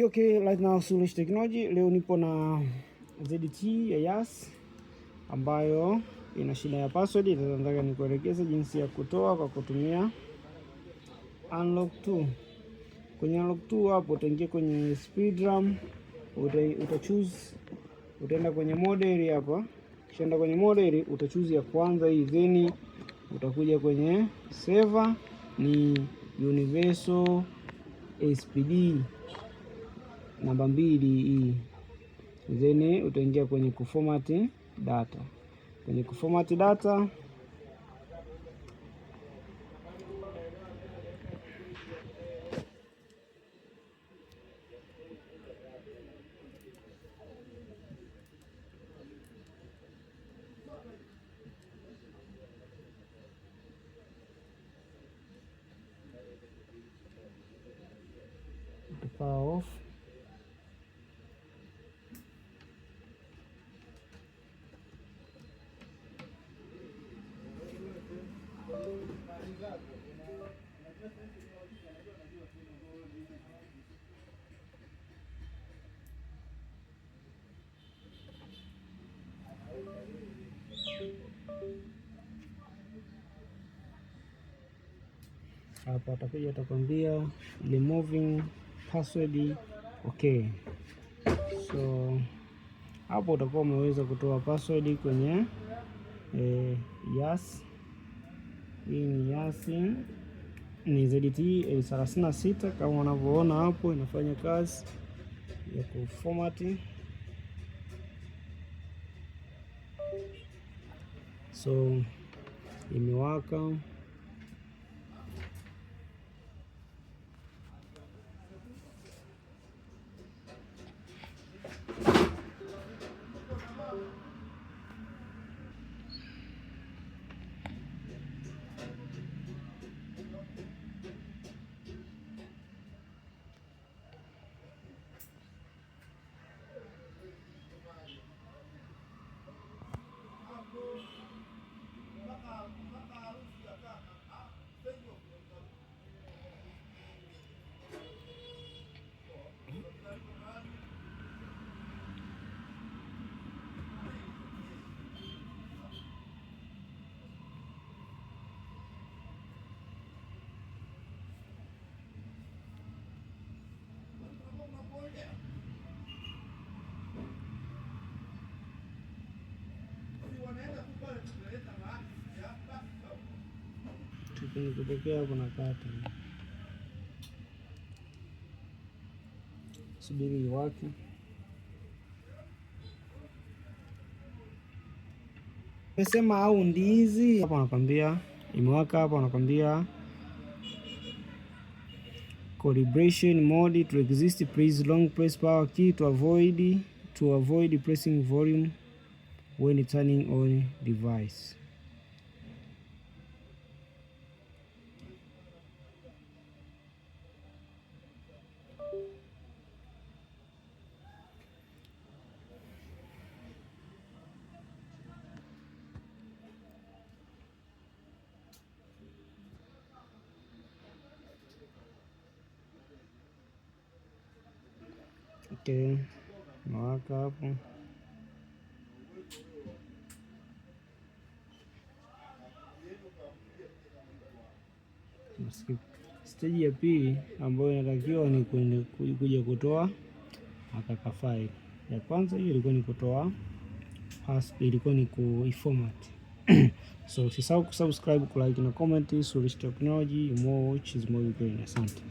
Okay, right now Suluhisho Technology. Leo nipo na ZTE ya Yas ambayo ina shida ya password. Nataka nikuelekeze jinsi ya kutoa kwa kutumia unlock 2. Kwenye unlock 2 hapo utaingia kwenye speed RAM, uta choose, utaenda kwenye model hapa, kishaenda kwenye model uta choose ya kwanza hii, then utakuja kwenye server ni Universal SPD namba 2 hii, then utaingia kwenye kuformat data. Kwenye kuformat data power off. Hapa atakuja atakwambia removing password, okay. So hapo utakuwa umeweza kutoa password kwenye Yas. Hii ni Yas ni ZTE A36 kama unavyoona hapo, inafanya kazi ya kuformat. So imewaka. Kwenye hapo na kata, subiri iwake. Mesema au ndizi hapo, anakwambia imewaka hapo, anakwambia calibration mode to exist, please long press power key to avoid pressing volume when turning on device. Okay, nawaka hapo. Stage ya pili ambayo inatakiwa ni kuja kutoa akaka file. Ya kwanza hiyo ilikuwa ni kutoa pass, ilikuwa ni kuiformat. So usisahau kusubscribe, kulike na comment. Suluhisho Technology, more watch is more you gain. Asante.